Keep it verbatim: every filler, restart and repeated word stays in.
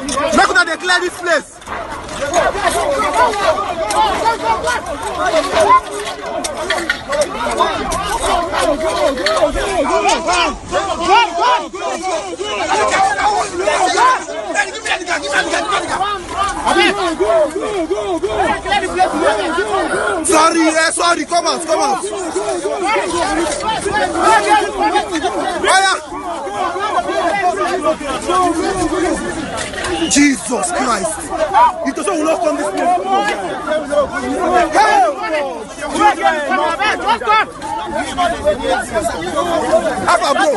Make una dey clear this place. Sorry, eh, sorry, come out, come out. Oya. Jesus Christ. It doesn't will not come this place. Hey! Abba, bro.